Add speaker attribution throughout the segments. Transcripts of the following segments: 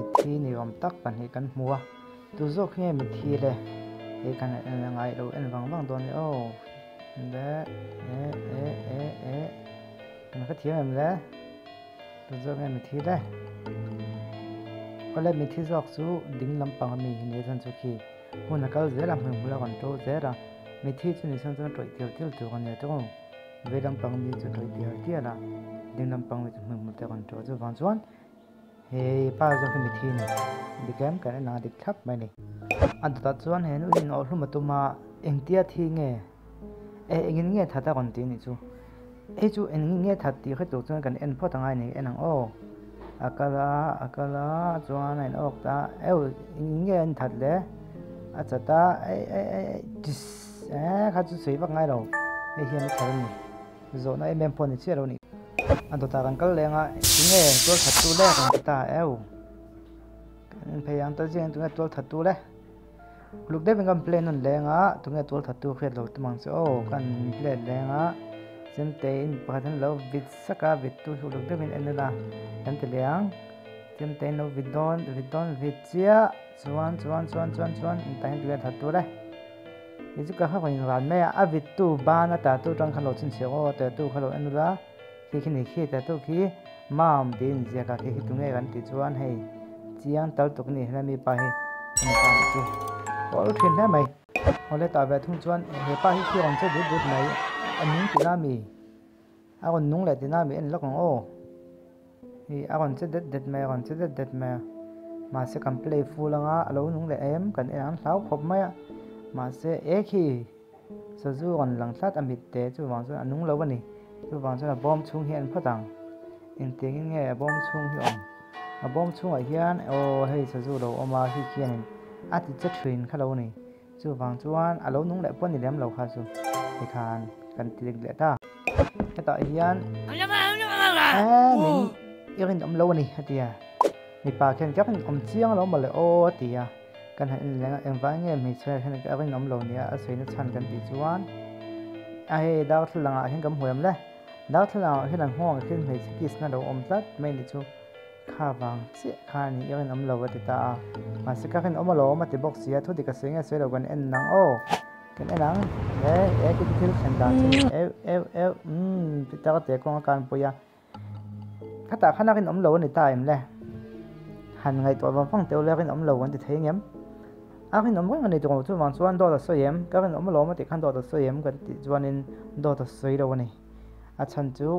Speaker 1: Mitthi ni awm tak pahnih kan hmu a, tu zawk hi nge mitthi le? Hei kan en a ngai lo en vang vang dawn nia aw. Le e e e e kan hrethiam em le? Tu zawk nge mitthi le? Awle mitthi zawk chu ding lampang ami hi nia chuan chu khi hun a kal zel a hmuh hmul a rawn to zel a, mitthi chu ni chuan chuan a tawih tial tial tur a nia tawng. Vei lampang mi chu tawih tial tial a, ding lampang mi chu hmuh hmul te a rawn to chuvang chuan Hei pa zawk hi mithi ni dik em kan en ang a dik thlap mai ni. A dawtah chuan he nu hian awhhlum a tum a, engtia thi nge e engin nge that a rawn ti anih chu. Hei chu engin nge that tih hre tur chuan kan en phawt angai ni en ang aw. A kal a a kal a chuan a in awk ta eu engin nge an that le a chat a ei ei ei ei tiss e kha chu sawi vak ngai lo hei hian a that a ni. Zawhna em em pawh ni chiah lo ni. A dawtah kan kal leng a, tunge tual that tu le kan ti ta eu. Kan en phei ang ta chiang tunge tual that tu le. Uluk deuhin kan play nawn leng a, tunge tual that tu hriat lo tum ang che aw. Kan play leng a, chemte in pakhat an lo vit sak a, vit tu hi uluk deuhin en ila kan ti leh ang. Chemte in lo vit dawn, vit dawn, vit chiah chuan chuan chuan chuan chuan tah hian tunge that tu le. Hei chu ka hak in ran mai a, a vittu ban a tattoo tang khan lo chhinchhiah aw tattoo kha lo en ula khi khi ni khi tattoo khi mam tih a inziak a khi khi tunge kan tih chuan hei chiang tal tuk a ni helai mi pa hi a ni ta nih chu awl thin hle mai. Awle tah ve thung chuan he pa hi khi a rawn che dut dut mai a nung tih na mi a rawn nung leh tih na mi en lawk ang aw. Ih a rawn che det det mai a rawn che det det mai a mahse kan play full anga a lo nung leh em kan en ang hlau khawp mai a mahse e khi sazu rawn lang tlat a mit te chuvang chuan a nung lo a ni chuvang chuan a bawm chhung hi a en phawt ang engtiangin nge a bawm chhung hi awm a bawm chhungah hian aw hei sazu lo awm a khi khianin a ti che thin kha lo ni chuvang chuan a lo nung leh pawh ni lem lo kha chu tikhan kan ti dik leh ta. Hetah hian eee min i rinawm lo a ni a ti a, mipa khian ka rinawm chiang lo mawle aw a ti a, kan han en leng a engvang nge hmeichhia hian ka rinawm lo nia a sawi na chhan kan tih chuan a hei darthlalang ah hian kan hmu em le, darthlalang ah hian an nghawng ah khian hmeichhe kiss na lo awm tlat mai a ni chu kha vang chiah kha a ni i rinawm lo a ti ta a, mahse ka rinawm alawm a ti bawk si a thudik a sawi nge sawi lo kan en nang aw. Kan en ang he he khi thil thlen dan chu ni eu eu eu umm ti tak a te kawng a kan pui a khatah khan a rinawm lo a ni ta em le han ngaihtuah vang vang teuh le rinawm lo an ti thei ngem a rinawm reng a ni tawh chuvang chuan dawt a sawi em ka rinawm alawm a tih khan dawt a sawi em kan tih chuanin dawt a sawi lo a ni a chhan chu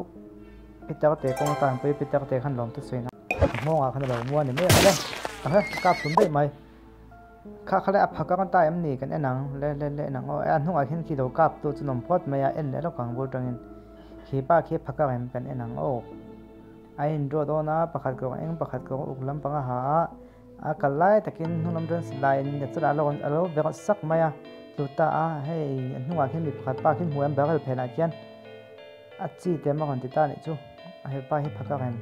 Speaker 1: Peter te kawng a kan pui Peter te khan lawm te sawi na nghawngah khan a lo mua ni mai ang le a he kap hlum daih mai. Kha kha le a phak ang ta em ni kan en ang le le le en ang aw e a hnungah hian khi lo kap tu chu nawm phawt mai a en leh lawk ang bul tangin khi pa khi a phak ang em kan en ang aw a in draw dawn a pakhat kawng eng pakhat kawng uk lampang a ha a a kal lai takin hnung lam chuan silai in a chawlh a lo a lo ve sak mai a tlu ta a hei a hnungah khian mi pakhat pa khi hmu em barrel phenah khian a chi te a rawn ti ta anih chu a hepa hi phak ang em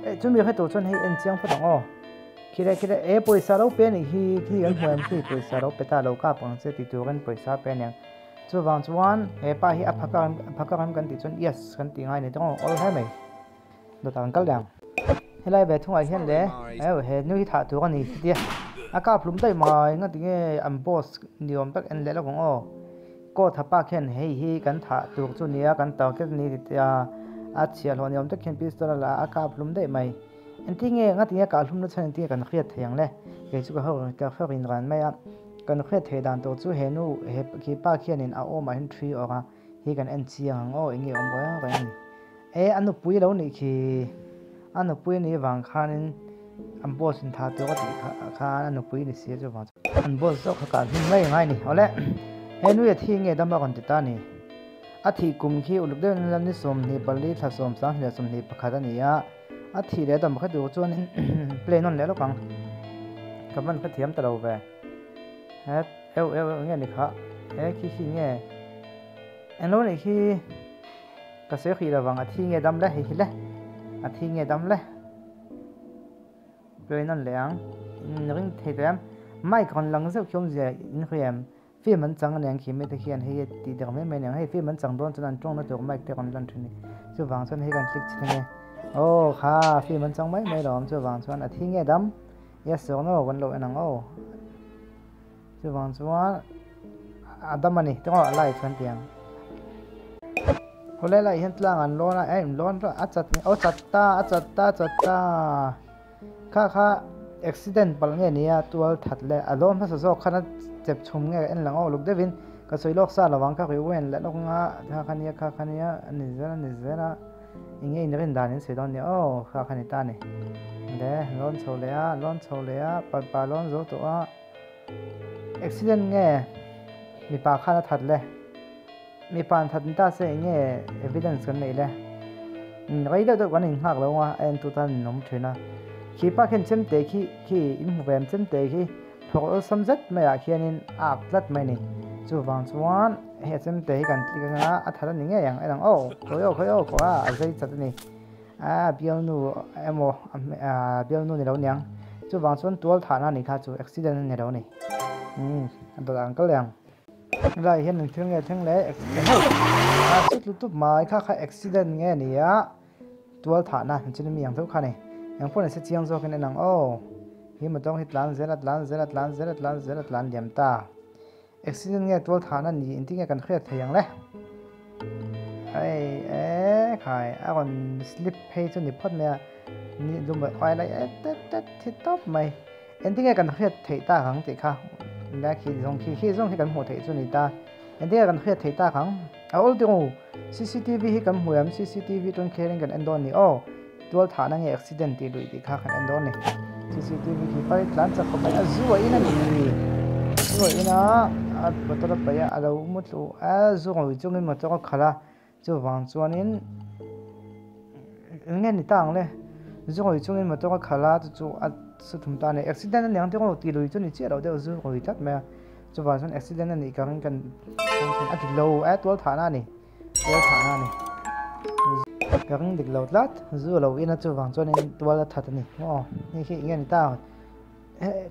Speaker 1: eh chumi hre tur chuan hei en chiang phawt ang aw. Khile khile e pawisa lo pe anih hi khi kan hmu em khi pawisa lo pe ta lo kap ang che ti turin pawisa pe aniang chuvang chuan he pa hi a phak ang a phak ang kan tih chuan yes kan tih ngai ni tawng ang awl hle mai dawtah kan kal leh ang helai ve thungah hian le eu he nu hi thah tur a ni tia a kap hlum daih mai nga tinge an boss ni awm tak en leh lawk ang aw coat ha pa khian hei hi kan thah tur chu nia kan target a ni tia a chhiahhlawh ni awm tak khian pistol a la a kap hlum daih mai. Engtin nge nga tinge kah hlum na chhan engtin nge kan hriat thei ang le? Kei chu ka ho ka hre rin ran mai a, kan hriat theih dan tur chu he nu he khi pa khianin a awmah hian thi awk a, hi kan en chiang ang aw enge awm reng reng a ni. E a nupui lo nih khi a nupui anih vang khanin an boss in tha tur a tih khan a nupui ni si a chuvang chuan an boss zawk kha kah hlum mai angai a ni. Awle he nui a thi nge dam a rawn ti ta a ni. A thih kum khi uluk deuhin lam ni 24 thla 10 21 a ni a. A thih leh dam kha tur chuanin play nawn leh lawk ang. Ka van hrethiam ta lo ve. Het eu eu eu nge ni kha. E khi khi nge. Englo nih khi ka sawi hrih lovang a thi nge dam le hei hi le. A thi nge dam le. Play nawn leh ang. In ring thei tawh em. Mic rawn lang zeuh khi awmzia in hria em. Film an chang aniang khi mite khian hei tih der mai mai aniang hei film an chang dawn chuan an tawngna tur mic te rawn lan thin a ni chuvang chuan hei kan click chhin ange. Aw kha film an chang mai mai lo awm chuvang chuan a thi nge dam yes or no kan lo en ang aw chuvang chuan a dam a ni tawng a live kan ti ang khawlai lai hian tlang an lawn a eh lawn a chat aw chat ta a chat ta chat ta kha kha accident palh nge nia tual that leh a lawm hmasa zawk khan a chep chhum nge en lang aw luk deuhin ka sawi lawk sa lovang kha rewind leh lawk anga kha kha nia kha kha nia a ni zel a ni zel a. Eng nge in rin dan in sawi dawn nia aw kha kha ni ta ni. Le lawn chho leh a lawn chho leh a pa lawn zo tawh a accident nge mipa khan a that le mipa an that ni ta se eng nge evidence kan neih le rei deuh deuh kan in nghak lo a a en tu tan in awm thin a khi pa khian chemte khi khi in hmu ve em chemte khi Thawk awlsam zet maiah khianin a ak tlat mai a ni. Chuvang chuan hei a chemte hi kan tlik anga a that a ni ngei ang en ang aw khawi aw khawi aw khaw a a zai chat a ni. A bialnu emaw a bialnu ni lo niang. Chuvang chuan tual thahna a nih kha chu accident a ni lo a ni. Umm a dawt ang kal leh ang. Helai hian engthil nge thleng le accident ho a chhut lutuk mai kha kha accident nge ni a. Tual thahna ang chin mi ang deuh kha a ni. Eng pawh ni se chiang zawkin en ang aw. Hi motor hi tlan zel a tlan zel a tlan zel a tlan zel a tlan liam ta. Accident nge tual thahna ni inti nge kan hriat thei ang le. Hei e khai a rawn slip phei chu ni phawt mai a. Ni lum ai lai e tet tet thi tawp mai. Engtin nge kan hriat theih tak ang tih kha la khi zawng khi khi zawng khi kan hmuh theih chu ni ta. Engtin nge kan hriat theih tak ang? A awl tih u. CCTV hi kan hmu em? CCTV chuan kherin kan en dawn ni aw. Tual thahna nge accident tih luih tih kha kan en dawn ni. CCTV khi pai tlan chak khawp mai a zu a in a ni. Zu a in a a motor a paih a a lo mu tlu a zu ngawih chungin motor a khalh a. Chuvang chuanin eng nge ni ta ang le? Zu ngawi chungin motor a khalh a, chu chu a su thum ta a ni. Accident a ni ang tih ngaw tih lui chu ni chiah loh deuh zu ngawi tlat mai a. Chuvang chuan accident a nih ka ring kan a dik lo e, tual thahna a ni, tual thahna a ni. Ka ring dik lo tlat, zu a lo in a chuvang chuanin tual a that a ni. Aw, hei hi eng nge ni ta ang?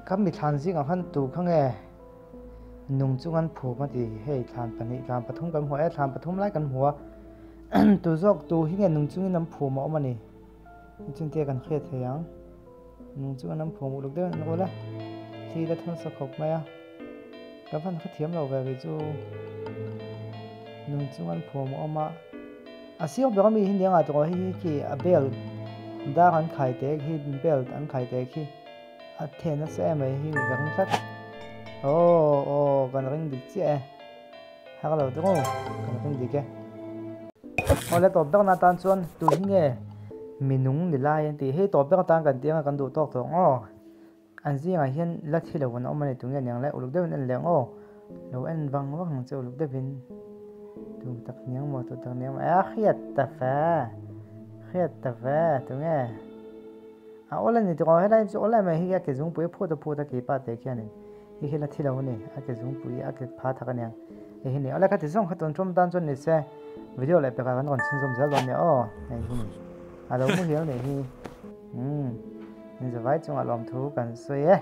Speaker 1: Ka mi thlan zingah khan tu kha nge nung chung an phum a ti hei thlan pahnih thlan pathum kan hmu a e thlan pathum lai kan hmu a tu zawk tu hi nge nung chungin an phum a awm a ni chungte kan hriat thei ang nung chungin an phum uluk deuh an rual a thli la thawn sa khawp mai a ka van kha thiam lo ve ve chu nung chung an phum a awm a a siang ber ami hi nia ngah tawh hei hi khi a belt dar an khai te khi belt an khai te khi. A then nasa em mai hi ka ring tlat. Aw aw kan ring dik chiah e. Har lo te ngawt kan ring dik e. Aw le tawp ber na tan chuan tu hi nge minung ni lai an tih hei tawp ber atan kan tih anga kan duh tawk tawh ngaw. An zingah hian la thi lo an awm a ni tu nge niang le uluk deuhin en leh ang aw. Lo en vang vang ang che uluk deuhin. Tu tak niang maw tu tak niang maw a hriat ta ve hriat ta ve tu nge. A awl a ni tawh a, helai chu awl em mai hi a ke zungpui a phut a phut a keipa teh khianin hei hi la thi lo a ni, a ke zungpui a ke pha thak a niang hei hi ni awle khati zawng kha tun tum tan chuan ni se video leh pekah kan rawn chhunzawm zel dawn nia aw hei hi ni a lo muhil nih hi umm in zavai chungah lawmthu kan sawi e.